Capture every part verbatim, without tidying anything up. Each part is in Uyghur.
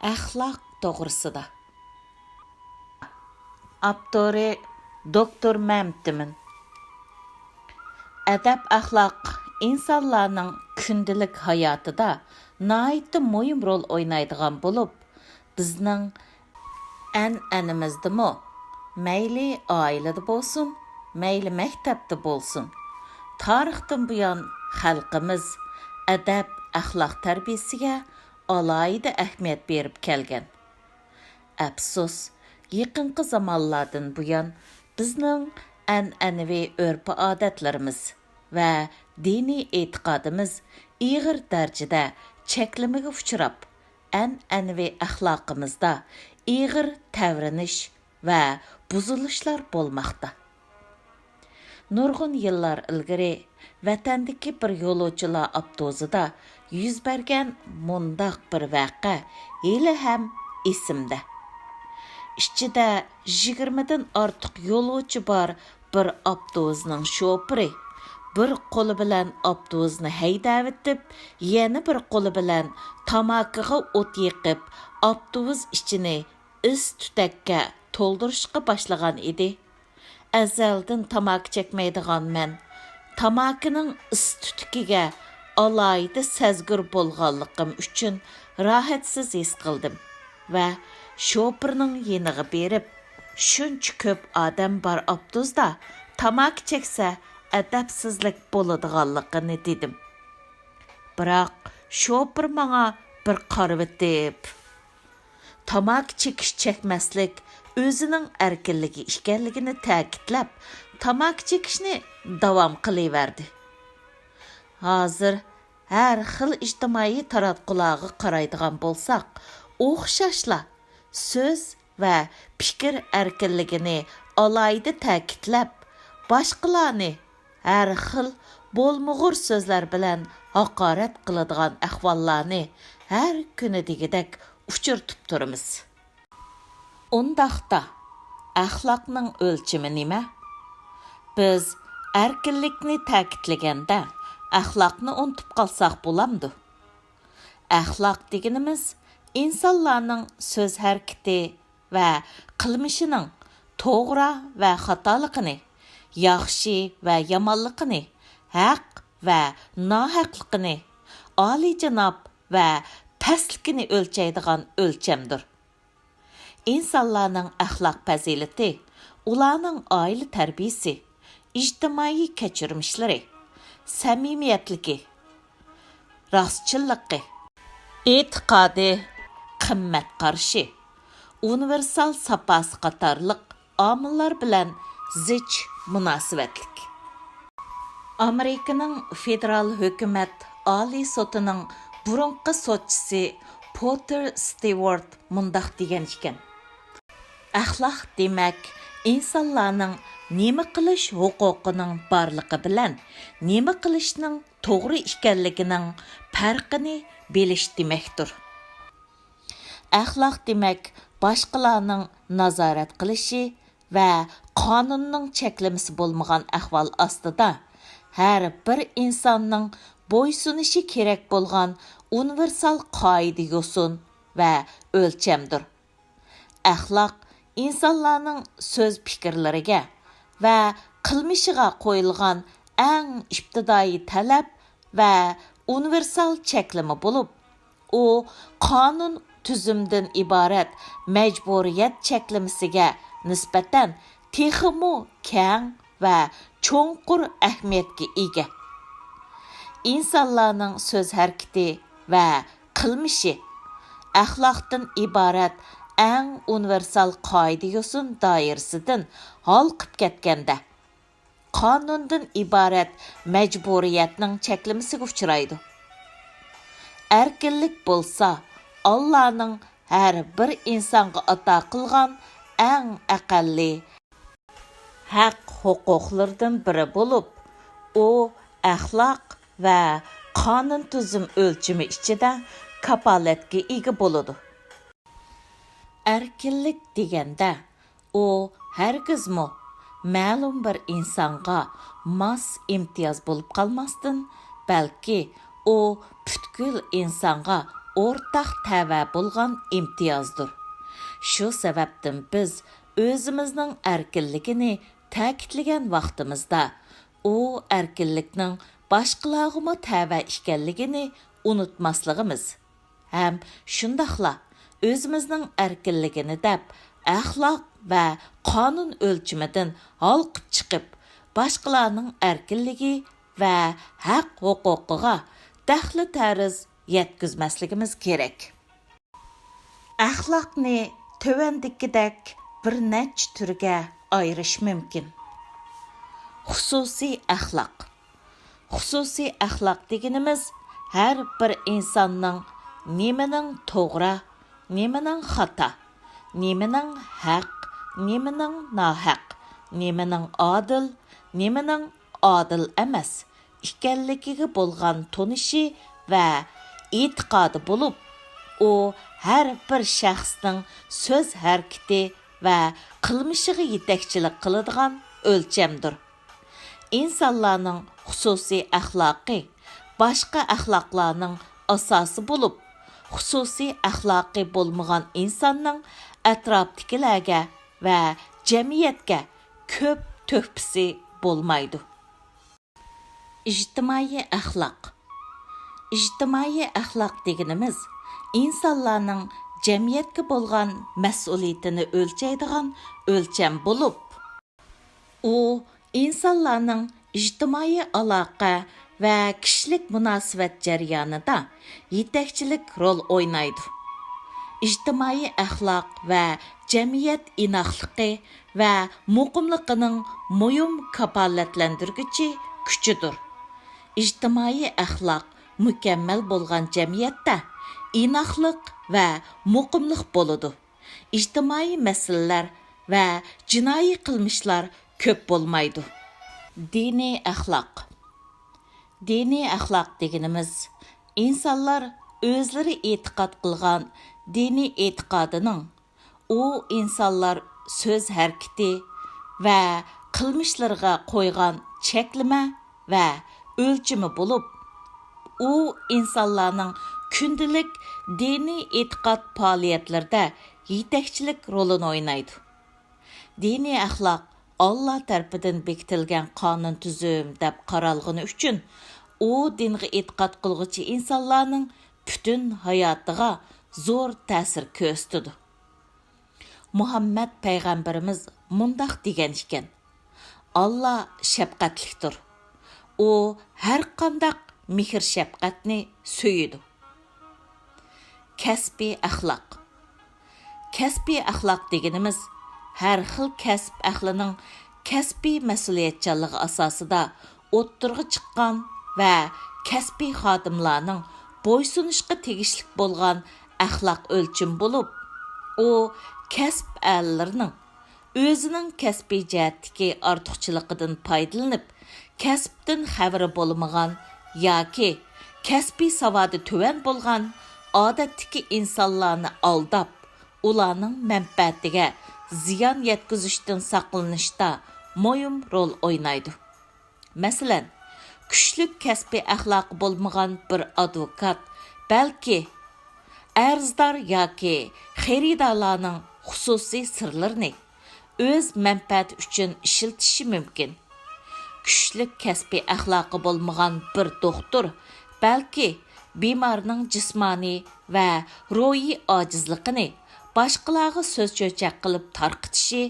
ئەخلاق توغرىسىدا. ئاپتورى: دوكتور مەمتىمىن. ئەدەپ-ئەخلاق ئىنسانلارنىڭ كۈندىلىك ھاياتىدا ناھايىتى مۇھىم رول ئوينايدىغان بولۇپ، بىزنىڭ ئەنئەنىمىزدىمۇ، مەيلى ئائىلىدە بولسۇن، مەيلى مەكتەپتە بولسۇن، تارىختىن بۇيان خەلقىمىز ئەدەپ-ئەخلاق تەربىيەسىگە ئالاھىدە ئەھمىيەت بېرىپ كەلگەن. ئەپسۇس، يېقىنقى زامانلاردىن بۇيان بىزنىڭ ئەنئەنىۋى ئۆرپ-ئادەتلىرىمىز ۋە دىنىي ئېتىقادىمىز ئېغىر دەرىجىدە چەكلىمىگە ئۇچراپ، ئەنئەنىۋى ئەخلاقىمىزدا ئېغىر تەۋرىنىش ۋە بۇزۇلۇشلار بولماقتا. نۇرغۇن يىللار ئىلگىرى ۋەتەندىكى بىر يولۇچىلار ئاپتوبۇسىدا يۈز بەرگەن مۇنداق بىر ۋەقە ھېلىھەم ئېسىمدە. ئىچىدە يىگىرمىدىن ئارتۇق يولۇچى بار بىر ئاپتوبۇسنىڭ شوپۇرى بىر قولى بىلەن ئاپتوبۇسنى ھەيدەۋېتىپ، يەنە بىر قولى بىلەن تاماكىغا ئوت يېقىپ، ئاپتوبۇس ئىچىنى ئىس تۈتەككە تولدۇرۇشقا باشلىغان ئىدى. ئەزەلدىن تاماكا چەكمەيدىغان مەن تاماكىنىڭ ئىس تۈتىكىگە ئالاھىدە سەزگۈر بولغانلىقىم ئۈچۈن راھەتسىز ھېس قىلدىم ۋە شوپۇرنىڭ يېنىغا بېرىپ، شۇنچە كۆپ ئادەم بار ئاپتوبۇستا تاماكا چەكسە ئەدەپسىزلىك بولىدىغانلىقىنى دېدىم. بىراق شوپۇر ماڭا بىر قارىۋېتىپ، تاماكا چېكىش-چەكمەسلىك ئۆزىنىڭ ئەركىنلىكى ئىكەنلىكىنى تەكىتلەپ، تاماكا چېكىشنى داۋام قىلىۋەردى. ھازىر ھەر خىل ئىجتىمائىي تاراتقۇلارغا قارايدىغان بولساق، ئوخشاشلا سۆز ۋە پىكىر ئەركىنلىكىنى ئالاھىدە تەكىتلەپ، باشقىلارنى ھەر خىل بولمىغۇر سۆزلەر بىلەن ھاقارەت قىلىدىغان ئەھۋاللارنى ھەر كۈنى دېگۈدەك ئۇچرىتىپ تۇرىمىز. ئۇنداقتا، ئەخلاقنىڭ ئۆلچىمى نېمە؟ بىز ئەركىنلىكنى تەكىتلىگەندە، ئەخلاقنى ئۇنتۇپ قالساق بولامدۇ؟ ئەخلاق دېگىنىمىز ئىنسانلارنىڭ سۆز ھەرىكىتى ۋە قىلمىشىنىڭ توغرا ۋە خاتالىقىنى، ياخشى ۋە يامانلىقىنى، ھەق ۋە ناھەقلىقىنى، ئالىيجاناب ۋە پەسلىكىنى ئۆلچەيدىغان ئۆلچەمدۇر. ئىنسانلارنىڭ ئەخلاق پەزىلىتى ئۇلارنىڭ ئائىلە تەربىيىسى، ئىجتىمائىي كەچۈرمىشلىرى، سەمىمىيەتلىكى، راستچىللىقى، ئېتىقادى، قىممەت قارىشى، ئۇنىۋېرسال ساپاسى قاتارلىق ئامىللار بىلەن زىچ مۇناسىۋەتلىك. ئامېرىكىنىڭ فېدېرال ھۆكۈمەت ئالىي سوتىنىڭ بۇرۇنقى سوتچىسى پوتېر ستىۋارت مۇنداق دېگەن ئىكەن: ئەخلاق دېمەك، ئىنسانلارنىڭ نېمە قىلىش ھوقۇقىنىڭ بارلىقى بىلەن نېمە قىلىشنىڭ توغرا ئىكەنلىكىنىڭ پەرقىنى بىلىش دېمەكتۇر. ئەخلاق دېمەك، باشقىلارنىڭ نازارەت قىلىشى ۋە قانۇننىڭ چەكلىمىسى بولمىغان ئەھۋال ئاستىدا، ھەر بىر ئىنساننىڭ بويسۇنۇشى كېرەك بولغان ئۇنىۋېرسال قائىدە-يوسۇن ۋە ئۆلچەمدۇر. ئەخلاق ئىنسانلارنىڭ سۆز پىكىرلىرىگە ۋە قىلمىشىغا قويۇلغان ئەڭ ئىپتىدائىي تەلەپ ۋە ئۇنىۋېرسال چەكلىمە بولۇپ، ئۇ قانۇن تۈزۈمدىن ئىبارەت مەجبۇرىيەت چەكلىمىسىگە نىسبەتەن تېخىمۇ كەڭ ۋە چوڭقۇر ئەھمىيەتكە ئىگە. ئىنسانلارنىڭ سۆز ھەرىكىتى ۋە قىلمىشى ئەخلاقتىن ئىبارەت ئەڭ ئۇنىۋېرسال قائىدە-يوسۇن دائىرىسىدىن ھالقىپ كەتكەندە، قانۇندىن ئىبارەت مەجبۇرىيەتنىڭ چەكلىمىسىگە ئۇچرايدۇ. ئەركىنلىك بولسا، ئاللانىڭ ھەر بىر ئىنسانغا ئاتا قىلغان ئەڭ ئەقەللىي ھەق-ھوقۇقلىرىدىن بىرى بولۇپ، ئۇ ئەخلاق ۋە قانۇن تۈزۈم ئۆلچىمى ئىچىدە كاپالەتكە ئىگە بولىدۇ. ئەركىنلىك دېگەندە، ئۇ ھەرگىزمۇ مەلۇم بىر ئىنسانغا ماس ئىمتىياز بولۇپ قالماستىن، بەلكى ئۇ پۈتكۈل ئىنسانغا ئورتاق تەۋە بولغان ئىمتىيازدۇر. شۇ سەۋەبتىن بىز ئۆزىمىزنىڭ ئەركىنلىكىنى تەكىتلىگەن ۋاقتىمىزدا، ئۇ ئەركىنلىكنىڭ باشقىلارغىمۇ تەۋە ئىكەنلىكىنى ئۇنتۇماسلىقىمىز ھەم شۇنداقلا ئۆزىمىزنىڭ ئەركىنلىكىنى دەپ، ئەخلاق ۋە قانۇن ئۆلچىمىدىن ھالقىپ چىقىپ، باشقىلارنىڭ ئەركىنلىكى ۋە ھەق-ھوقۇقىغا دەخلى-تەرۇز يەتكۈزمەسلىكىمىز كېرەك. ئەخلاقنى تۆۋەندىكىدەك بىر نەچچە تۈرگە ئايرىش مۇمكىن. خۇسۇسىي ئەخلاق. خۇسۇسىي ئەخلاق دېگىنىمىز ھەر بىر ئىنساننىڭ نېمىنىڭ توغرا، نېمىنىڭ خاتا، نېمىنىڭ ھەق، نېمىنىڭ ناھەق، نېمىنىڭ ئادىل، نېمىنىڭ ئادىل ئەمەس ئىكەنلىكىگە بولغان تونۇشى ۋە ئېتىقادى بولۇپ، ئۇ ھەر بىر شەخسنىڭ سۆز ھەرىكىتى ۋە قىلمىشىغا يېتەكچىلىك قىلىدىغان ئۆلچەمدۇر. ئىنسانلارنىڭ خۇسۇسىي ئەخلاقى باشقا ئەخلاقلارنىڭ ئاساسى بولۇپ، خۇسۇسىي ئەخلاقى بولمىغان ئىنساننىڭ ئەتراپتىكىلەرگە ۋە جەمئىيەتكە كۆپ تۆھپىسى بولمايدۇ. ئىجتىمائىي ئەخلاق. ئىجتىمائىي ئەخلاق دېگىنىمىز ئىنسانلارنىڭ جەمئىيەتكە بولغان مەسئۇلىيىتىنى ئۆلچەيدىغان ئۆلچەم بولۇپ، ئۇ ئىنسانلارنىڭ ئىجتىمائىي ئالاقە ۋە كىشىلىك مۇناسىۋەت جەريانىدا يېتەكچىلىك رول ئوينايدۇ. ئىجتىمائىي ئەخلاق ۋە جەمئىيەت ئىناقلىقى ۋە مۇقىملىقىنىڭ مۇھىم كاپالەتلەندۈرگۈچى كۈچىدۇر. ئىجتىمائىي ئەخلاق مۇكەممەل بولغان جەمئىيەتتە ئىناقلىق ۋە مۇقىملىق بولىدۇ. ئىجتىمائىي مەسىلىلەر ۋە جىنايى قىلمىشلار كۆپ بولمايدۇ. دىنىي ئەخلاق. دىنىي ئەخلاق دېگىنىمىز ئىنسانلار ئۆزلىرى ئېتىقاد قىلغان دىنىي ئېتىقادىنىڭ، ئۇ ئىنسانلار سۆز ھەرىكىتى ۋە قىلمىشلىرىغا قويغان چەكلىمە ۋە ئۆلچىمى بولۇپ، ئۇ ئىنسانلارنىڭ كۈندىلىك دىنىي ئېتىقاد پائالىيەتلىرىدە يېتەكچىلىك رولىنى ئوينايدۇ. دىنىي ئەخلاق ئاللا تەرىپىدىن بېكىتىلگەن قانۇن تۈزۈم دەپ قارالغىنى ئۈچۈن، ئۇ دىنغا ئېتىقاد قىلغۇچى ئىنسانلارنىڭ پۈتۈن ھاياتىغا زور تەسىر كۆرسىتىدۇ. مۇھەممەد پەيغەمبىرىمىز مۇنداق دېگەن ئىكەن، ئاللا شەپقەتلىكتۇر. ئۇ ھەرقانداق مېھىر-شەپقەتنى سۆيىدۇ. كەسپىي ئەخلاق. كەسپىي ئەخلاق دېگىنىمىز ھەر خىل كەسىپ ئەھلىنىڭ كەسپىي مەسئۇلىيەتچانلىقى ئاساسىدا ئوتتۇرىغا چىققان ۋە كەسپىي خادىملارنىڭ بويسۇنۇشقا تېگىشلىك بولغان ئەخلاق ئۆلچىمى بولۇپ، ئۇ كەسىپ ئەھلىلىرىنىڭ ئۆزىنىڭ كەسپىي جەھەتتىكى ئارتۇقچىلىقىدىن پايدىلىنىپ، كەسىپتىن خەۋىرى بولمىغان ياكى كەسپىي ساۋادى تۆۋەن بولغان ئادەتتىكى ئىنسانلارنى ئالداپ، ئۇلارنىڭ مەنپەئەتىگە زىيان يەتكۈزۈشتىن ساقلىنىشتا مۇھىم رول ئوينايدۇ. مەسىلەن، كۈچلۈك كەسپىي ئەخلاقى بولمىغان بىر ئادۋوكات بەلكى ئەرزدار ياكى خېرىدارلارنىڭ خۇسۇسىي سىرلىرىنى ئۆز مەنپەئەتى ئۈچۈن ئىشلىتىشى مۇمكىن. كۈچلۈك كەسپىي ئەخلاقى بولمىغان بىر دوختۇر بەلكى بىمارنىڭ جىسمانىي ۋە روھىي ئاجىزلىقىنى باشقىلارغا سۆز-چۆچەك قىلىپ تارقىتىشى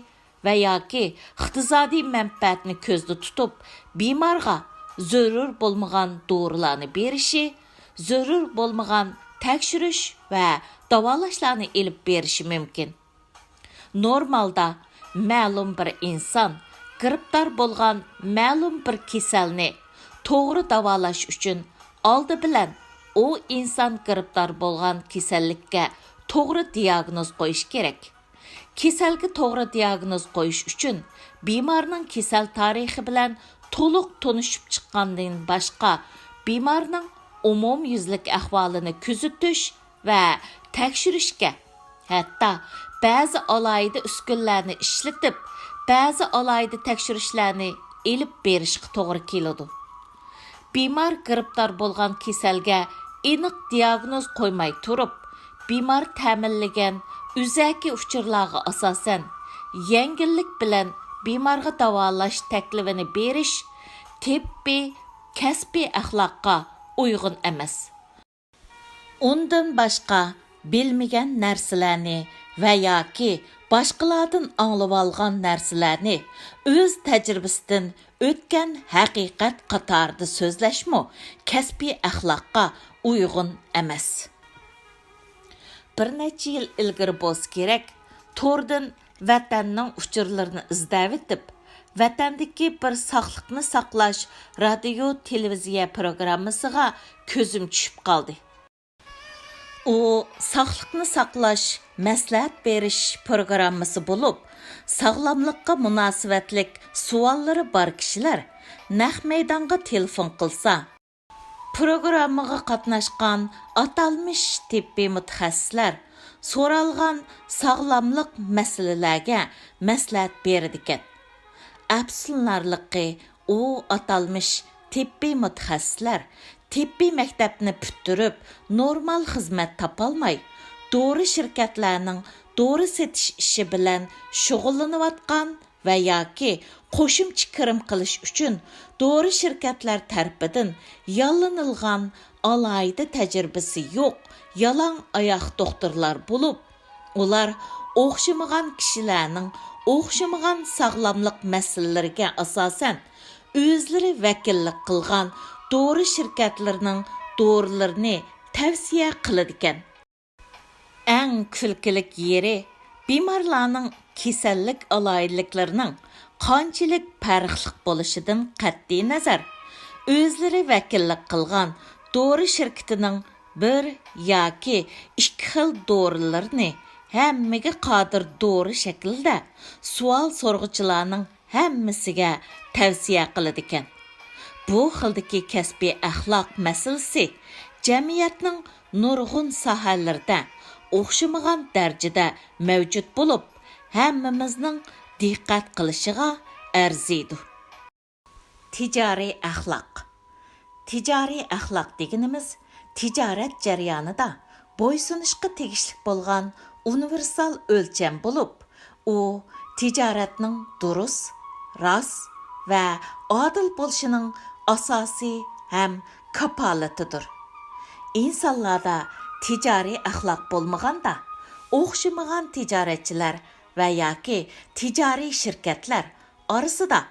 ۋە ياكى ئىقتىسادىي مەنپەئەتنى كۆزدە تۇتۇپ، بىمارغا زۆرۈر بولمىغان دورىلارنى بېرىشى، زۆرۈر بولمىغان تەكشۈرۈش ۋە داۋالاشلارنى ئېلىپ بېرىشى مۇمكىن. نورمالدا مەلۇم بىر ئىنسان گىرىپتار بولغان مەلۇم بىر كېسەلنى توغرا داۋالاش ئۈچۈن، ئالدى بىلەن ئۇ ئىنسان گىرىپتار بولغان كېسەللىككە توغرا دىياگنوز قويۇش كېرەك. كېسەلگە توغرا دىياگنوز قويۇش ئۈچۈن، بىمارنىڭ كېسەل تارىخى بىلەن تولۇق تونۇشۇپ چىققاندىن باشقا، بىمارنىڭ ئومۇميۈزلۈك ئەھۋالىنى كۆزىتىش ۋە تەكشۈرۈشكە، ھەتتا بەزى ئالاھىدە ئۈسكۈنىلەرنى ئىشلىتىپ، بەزى ئالاھىدە تەكشۈرۈشلەرنى ئېلىپ بېرىشقا توغرا كېلىدۇ. بىمار گىرىپتار بولغان كېسەلگە ئېنىق دىياگنوز قويماي تۇرۇپ، بىمار تەمىنلىگەن ئۆزەكى ئۇچۇرلارغا ئاساسەن، يەڭگىللىك بىلەن بىمارغا داۋالاش تەكلىپىنى بېرىش تېببىي، كەسپىي ئەخلاققا ئۇيغۇن ئەمەس. ئۇندىن باشقا بىلمىگەن نەرسىلەرنى ۋە ياكى باشقىلاردىن ئاڭلىۋالغان نەرسىلەرنى ئۆز تەجرىبىسىدىن ئۆتكەن ھەقىقەت قاتارىدا سۆزلەشمۇ كەسپىي ئەخلاققا ئۇيغۇن ئەمەس. بىر نەچچە يىل ئىلگىرى بولسا كېرەك، توردىن ۋەتەننىڭ ئۇچۇرلىرىنى ئىزدەۋېتىپ، ۋەتەندىكى بىر ساقلىقنى ساقلاش رادىيو تېلېۋىزىيە پروگراممىسىغا كۆزۈم چۈشۈپ قالدى. ئۇ ساقلىقنى ساقلاش مەسلىھەت بېرىش پروگراممىسى بولۇپ، ساغلاملىققا مۇناسىۋەتلىك سوئاللىرى بار كىشىلەر نەق مەيدانغا تېلېفون قىلسا، پروگراممىغا قاتناشقان ئاتالمىش تېببىي مۇتەخەسسىسلەر سورالغان ساغلاملىق مەسىلىلەرگە مەسلىھەت بېرىدىكەن. ئەپسۇسلىنارلىقى، ئۇ ئاتالمىش تېببىي مۇتەخەسسىسلەر تېببىي مەكتەپنى پۈتتۈرۈپ، نورمال خىزمەت تاپالماي، دورا شىركەتلەرنىڭ دورا سېتىش ئىشى بىلەن شۇغۇللىنىۋاتقان ۋە ياكى قوشۇمچە كىرىم قىلىش ئۈچۈن دورا شىركەتلەر تەرىپىدىن ياللىنىلغان ئالاھىدە تەجرىبىسى يوق يالاڭ ئاياق دوختۇرلار بولۇپ، ئۇلار ئوخشىمىغان كىشىلەرنىڭ ئوخشىمىغان ساغلاملىق مەسىلىلىرىگە ئاساسەن، ئۆزلىرى ۋەكىللىك قىلغان دورا شىركەتلىرىنىڭ دورىلىرىنى تەۋسىيە قىلىدىكەن. ئەڭ كۈلكىلىك يېرى، بىمارلارنىڭ كېسەللىك ئالاھىدىلىكلىرىنىڭ قانچىلىك پەرقلىق بولۇشىدىن قەتئىينەزەر، ئۆزلىرى ۋەكىللىك قىلغان دورا شىركىتىنىڭ بىر ياكى ئىككى خىل دورىلىرىنى ھەممىگە قادىر دورا شەكلىدە سوئال سورىغۇچىلارنىڭ ھەممىسىگە تەۋسىيە قىلىدىكەن. بۇ خىلدىكى كەسپىي ئەخلاق مەسىلىسى جەمئىيەتنىڭ نۇرغۇن ساھەلىرىدە ئوخشىمىغان دەرىجىدە مەۋجۇت بولۇپ، ھەممىمىزنىڭ دىققەت قىلىشىغا ئەرزىيدۇ. تىجارىي ئەخلاق. تىجارىي ئەخلاق دېگىنىمىز تىجارەت جەريانىدا بويسۇنۇشقا تېگىشلىك بولغان ئۇنىۋېرسال ئۆلچەم بولۇپ، ئۇ تىجارەتنىڭ دۇرۇس، راست ۋە ئادىل بولۇشىنىڭ ئاساسى ھەم كاپالىتىدۇر. ئىنسانلاردا تىجارىي ئەخلاق بولمىغاندا، ئوخشىمىغان تىجارەتچىلەر ۋە ياكى تىجارىي شىركەتلەر ئارىسىدا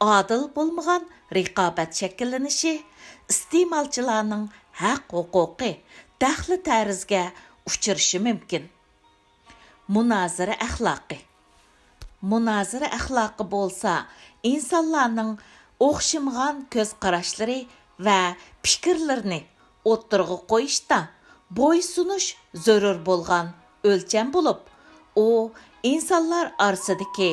ئادىل بولمىغان رىقابەت شەكىللىنىشى، ئىستېمالچىلارنىڭ ھەق ھوقۇقى دەخلى تەرۇزگە ئۇچرىشى مۇمكىن. مۇنازىرە ئەخلاقى. مۇنازىرە ئەخلاقى بولسا ئىنسانلارنىڭ ئوخشىمىغان كۆز قاراشلىرى ۋە پىكىرلىرىنى ئوتتۇرىغا قويۇشتا بويسۇنۇش زۆرۈر بولغان ئۆلچەم بولۇپ، ئۇ ئىنسانلار ئارىسىدىكى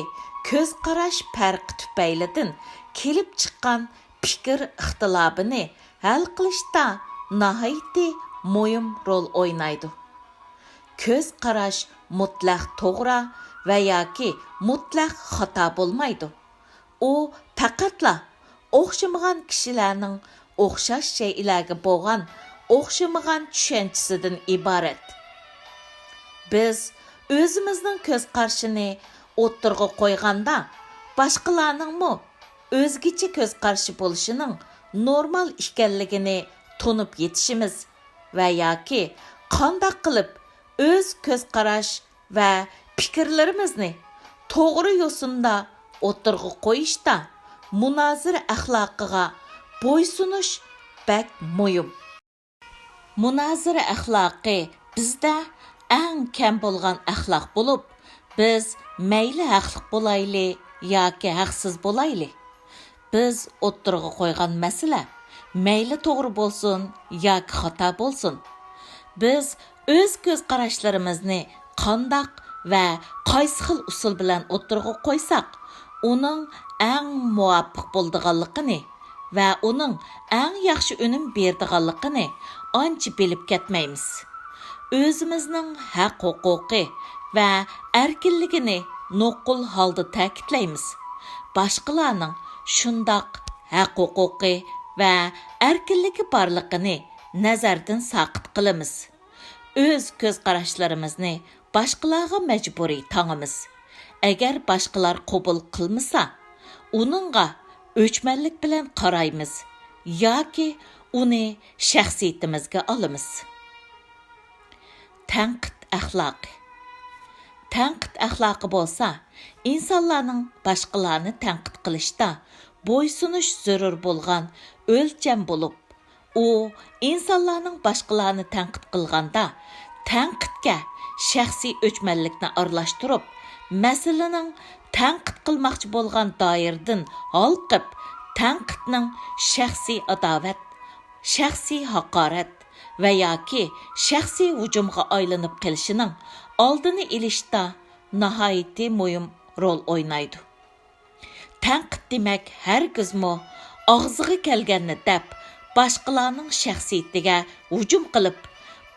كۆز قاراش پەرقى تۈپەيلىدىن كېلىپ چىققان پىكىر ئىختىلاپىنى ھەل قىلىشتا ناھايىتى مۇھىم رول ئوينايدۇ. كۆز قاراش مۇتلەق توغرا ۋە ياكى مۇتلەق خاتا بولمايدۇ. ئۇ پەقەتلا ئوخشىمىغان كىشىلەرنىڭ ئوخشاش شەيئىلەرگە بولغان ئوخشىمىغان چۈشەنچىسىدىن ئىبارەت. بىز ئۆزىمىزنىڭ كۆز قارىشىنى ئوتتۇرىغا قويغاندا، باشقىلارنىڭمۇ ئۆزگىچە كۆز قارىشى بولۇشىنىڭ نورمال ئىكەنلىكىنى تونۇپ يېتىشىمىز ۋە ياكى قانداق قىلىپ ئۆز كۆز قاراش ۋە پىكىرلىرىمىزنى توغرا يوسۇندا ئوتتۇرىغا قويۇشتا مۇنازىرە ئەخلاقىغا بويسۇنۇش بەك مۇھىم. مۇنازىرە ئەخلاقى بىزدە ئەڭ كەم بولغان ئەخلاق بولۇپ، بىز مەيلى ھەقلىق بولايلى ياكى ھەقسىز بولايلى، بىز ئوتتۇرىغا قويغان مەسىلە مەيلى توغرا بولسۇن ياكى خاتا بولسۇن، بىز ئۆز كۆز قاراشلىرىمىزنى قانداق ۋە قايسى خىل ئۇسۇل بىلەن ئوتتۇرىغا قويساق، ئۇنىڭ ئەڭ مۇۋاپىق بولىدىغانلىقىنى ۋە ئۇنىڭ ئەڭ ياخشى ئۈنۈم بېرىدىغانلىقىنى ئانچە بىلىپ كەتمەيمىز. ئۆزىمىزنىڭ ھەق ھوقۇقى ۋە ئەركىنلىكىنى نوقۇل ھالدا تەكىتلەيمىز. باشقىلارنىڭ شۇنداق ھەق ھوقۇقى ۋە ئەركىنلىكى بارلىقىنى نەزەردىن ساقىت قىلىمىز. ئۆز كۆز قاراشلىرىمىزنى باشقىلارغا مەجبۇرىي تاڭىمىز. ئەگەر باشقىلار قوبۇل قىلمىسا، ئۇنىڭغا ئۆچمەنلىك بىلەن قارايمىز ياكى ئۇنى شەخسىيىتىمىزگە ئالىمىز. تەنقىد ئەخلاقى. تەنقىد ئەخلاقى بولسا، ئىنسانلارنىڭ باشقىلارنى تەنقىد قىلىشتا بويسۇنۇش زۆرۈر بولغان ئۆلچەم بولۇپ، ئۇ ئىنسانلارنىڭ باشقىلارنى تەنقىد قىلغاندا، تەنقىدكە شەخسىي ئۆچمەنلىكنى ئارىلاشتۇرۇپ، مەسىلىنىڭ تەنقىد قىلماقچى بولغان دائىرىدىن ھالقىپ، تەنقىدنىڭ شەخسىي ئاداۋەت، شەخسىي ھاقارەت ۋە ياكى شەخسىي ھۇجۇمغا ئايلىنىپ قېلىشىنىڭ ئالدىنى ئېلىشتا ناھايىتى مۇھىم رول ئوينايدۇ. تەنقىد دېمەك ھەرگىزمۇ ئاغزىغا كەلگەننى دەپ، باشقىلارنىڭ شەخسىيىتىگە ھۇجۇم قىلىپ،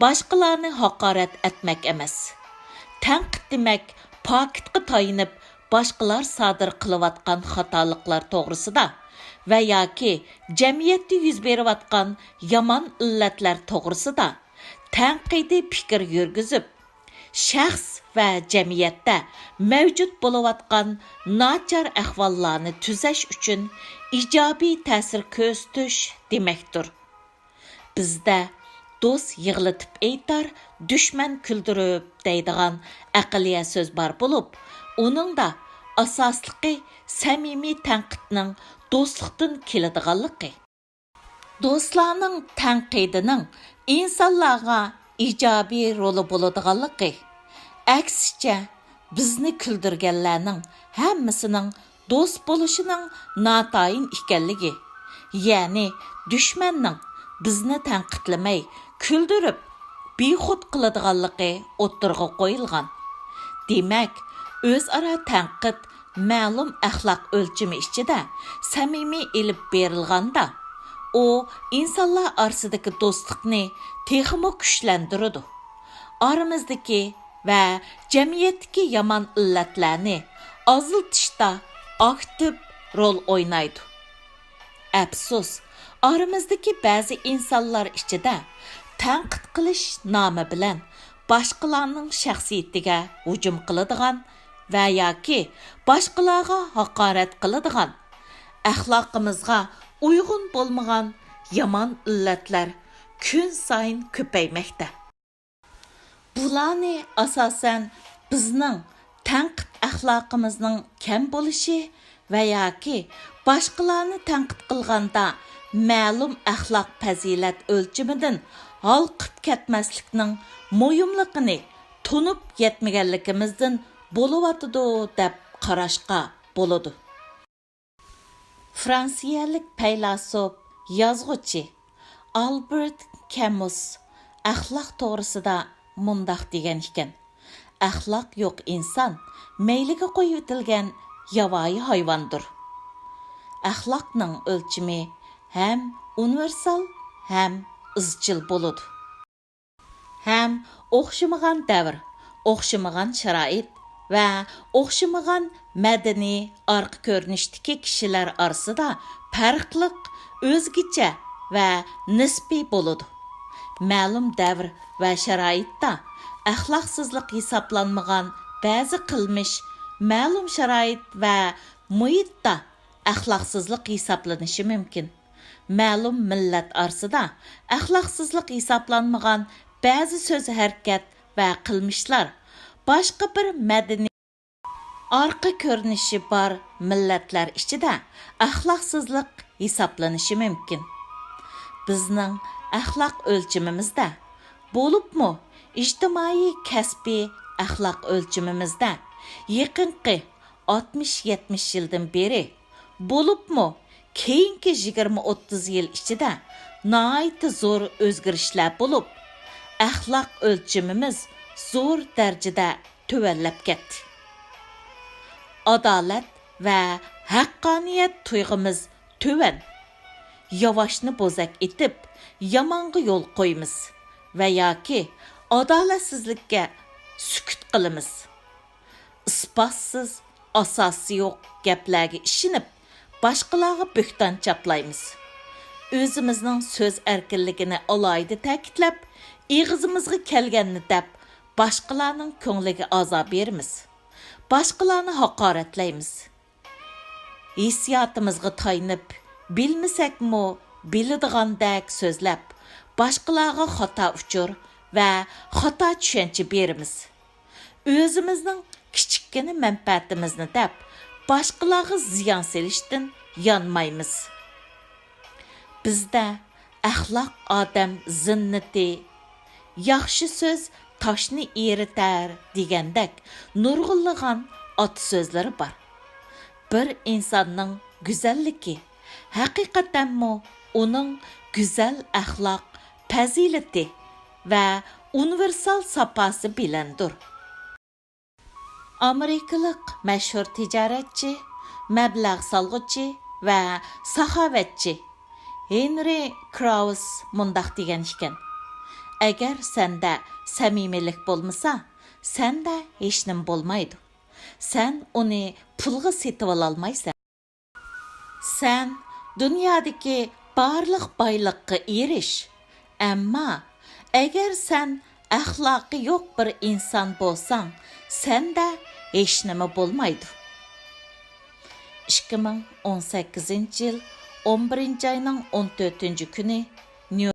باشقىلارنى ھاقارەت ئەتمەك ئەمەس. تەنقىد دېمەك پاكىتقا تايىنىپ، باشقىلار سادىر قىلىۋاتقان خاتالىقلار توغرىسىدا ۋە ياكى جەمئىيەتتە يۈز بېرىۋاتقان يامان ئىللەتلەر توغرىسىدا تەنقىدىي پىكىر يۈرگۈزۈپ، شەخس ۋە جەمئىيەتتە مەۋجۇت بولۇۋاتقان ناچار ئەھۋاللارنى تۈزەش ئۈچۈن ئىجابىي تەسىر كۆرسىتىش دېمەكتۇر. بىزدە «دوست يىغلىتىپ ئېيتار، دۈشمەن كۈلدۈرۈپ» دەيدىغان ئەقلىيە سۆز بار بولۇپ، ئۇنىڭدا ئاساسلىقى سەمىمىي تەنقىدنىڭ دوستلۇقتىن كېلىدىغانلىقى. دوستلارنىڭ تەنقىدىنىڭ ئىنسانلارغا ئىجابىي رولى بولىدىغانلىقى، ئەكسىچە، بىزنى كۈلدۈرگەنلەرنىڭ ھەممىسىنىڭ دوست بولۇشىنىڭ ناتايىن ئىكەنلىكى، يەنى دۈشمەننىڭ بىزنى تەنقىدلىمەي، كۈلدۈرۈپ، بىخۇد قىلىدىغانلىقى ئوتتۇرىغا قويۇلغان. دېمەك، ئۆزئارا تەنقىد مەلۇم ئەخلاق ئۆلچىمى ئىچىدە سەمىمىي ئېلىپ بېرىلغاندا، ئۇ ئىنسانلار ئارىسىدىكى دوستلۇقنى تېخىمۇ كۈچلەندۈرىدۇ. ئارىمىزدىكى ۋە جەمئىيەتتىكى يامان ئىللەتلەرنى ئازلىتىشتا ئاكتىپ رول ئوينايدۇ. ئەپسۇس، ئارىمىزدىكى بەزى ئىنسانلار ئىچىدە تەنقىد قىلىش نامى بىلەن باشقىلارنىڭ شەخسىيىتىگە ھۇجۇم قىلىدىغان ۋە ياكى باشقىلارغا ھاقارەت قىلىدىغان، ئەخلاقىمىزغا ئۇيغۇن بولمىغان يامان ئىللەتلەر كۈنسايىن كۆپەيمەكتە. بۇلارنى ئاساسەن بىزنىڭ تەنقىد ئەخلاقىمىزنىڭ كەم بولۇشى ۋە ياكى باشقىلارنى تەنقىد قىلغاندا مەلۇم ئەخلاق پەزىلەت ئۆلچىمىدىن ھالقىپ كەتمەسلىكنىڭ مۇھىملىقىنى تونۇپ يەتمىگەنلىكىمىزدىن بولۇۋاتىدۇ دەپ قاراشقا بولىدۇ. فرانسىيەلىك پەيلاسوپ، يازغۇچى ئالبېرت كەمۇس ئەخلاق توغرىسىدا مۇنداق دېگەن ئىكەن: «ئەخلاق يوق ئىنسان مەيلىگە قويۇۋېتىلگەن ياۋايى ھايۋاندۇر.» ئەخلاقنىڭ ئۆلچىمى ھەم ئۇنىۋېرسال، ھەم ئىزچىل بولىدۇ. ھەم ئوخشىمىغان دەۋر، ئوخشىمىغان شارائىت ۋە ئوخشىمىغان مەدەنىي ئارقا كۆرۈنۈشتىكى كىشىلەر ئارىسىدا پەرقلىق، ئۆزگىچە ۋە نىسپىي بولىدۇ. مەلۇم دەۋر ۋە شارائىتتا ئەخلاقسىزلىق ھېسابلانمىغان بەزى قىلمىش مەلۇم شارائىت ۋە مۇھىتتا ئەخلاقسىزلىق ھېسابلىنىشى مۇمكىن. مەلۇم مىللەت ئارىسىدا ئەخلاقسىزلىق ھېسابلانمىغان بەزى سۆز-ھەرىكەت ۋە قىلمىشلار باشقا بىر مەدەنىي ئارقا كۆرۈنۈشى بار مىللەتلەر ئىچىدە ئەخلاقسىزلىق ھېسابلىنىشى مۇمكىن. بىزنىڭ ئەخلاق ئۆلچىمىمىزدە، بولۇپمۇ ئىجتىمائىي كەسپىي ئەخلاق ئۆلچىمىمىزدە يېقىنقى ئاتمىش يەتمىش يىلدىن بېرى، بولۇپمۇ كېيىنكى يىگىرمە ئوتتۇز يىل ئىچىدە ناھايىتى زور ئۆزگىرىشلەر بولۇپ، ئەخلاق ئۆلچىمىمىز زور دەرىجىدە تۆۋەنلەپ كەتتى. ئادالەت ۋە ھەققانىيەت تۇيغۇمىز تۆۋەن. ياۋاشنى بوزەك ئېتىپ، يامانغا يول قويىمىز ۋە ياكى ئادالەتسىزلىككە سۈكۈت قىلىمىز. ئىسپاتسىز، ئاساسى يوق گەپلەرگە ئىشىنىپ، باشقىلارغا بۆھتان چاپلايمىز. ئۆزىمىزنىڭ سۆز ئەركىنلىكىنى ئالاھىدە تەكىتلەپ، ئېغىزىمىزغا كەلگەننى دەپ، باشقىلارنىڭ كۆڭلىگە ئازار بېرىمىز. باشقىلارنى ھاقارەتلەيمىز. ھېسسىياتىمىزغا تايىنىپ، بىلمىسەكمۇ بىلىدىغاندەك سۆزلەپ، باشقىلارغا خاتا ئۇچۇر ۋە خاتا چۈشەنچە بېرىمىز. ئۆزىمىزنىڭ كىچىككىنە مەنپەئەتىمىزنى دەپ، باشقىلارغا زىيان سېلىشتىن يانمايمىز. بىزدە «ئەخلاق ئادەم زىننىتى، ياخشى سۆز تاشنى ئېرىتەر» دېگەندەك نۇرغۇنلىغان ئاتا سۆزلىرى بار. بىر ئىنساننىڭ گۈزەللىكى، ھەقىقەتەنمۇ ئۇنىڭ گۈزەل ئەخلاق پەزىلىتى ۋە ئۇنىۋېرسال ساپاسى بىلەندۇر. ئامېرىكىلىق مەشھۇر تىجارەتچى، مەبلەغ سالغۇچى ۋە ساخاۋەتچى ھېنرى كراۋس مۇنداق دېگەن ئىكەن: «ئەگەر سەندە سەمىمىيلىك بولمىسا، سەندە ھېچنېمە بولمايدۇ. سەن ئۇنى پۇلغا سېتىۋالالمايسەن.» سەن دۇنيادىكى بارلىق بايلىققا ئېرىش، ئەمما ئەگەر سەن ئەخلاقى يوق بىر ئىنسان بولساڭ، سەندە ھېچنېمە بولمايدۇ. ئىككى مىڭ ئون سەككىزىنچى يىل ئون بىرىنچى ئاينىڭ ئون تۆتىنچى كۈنى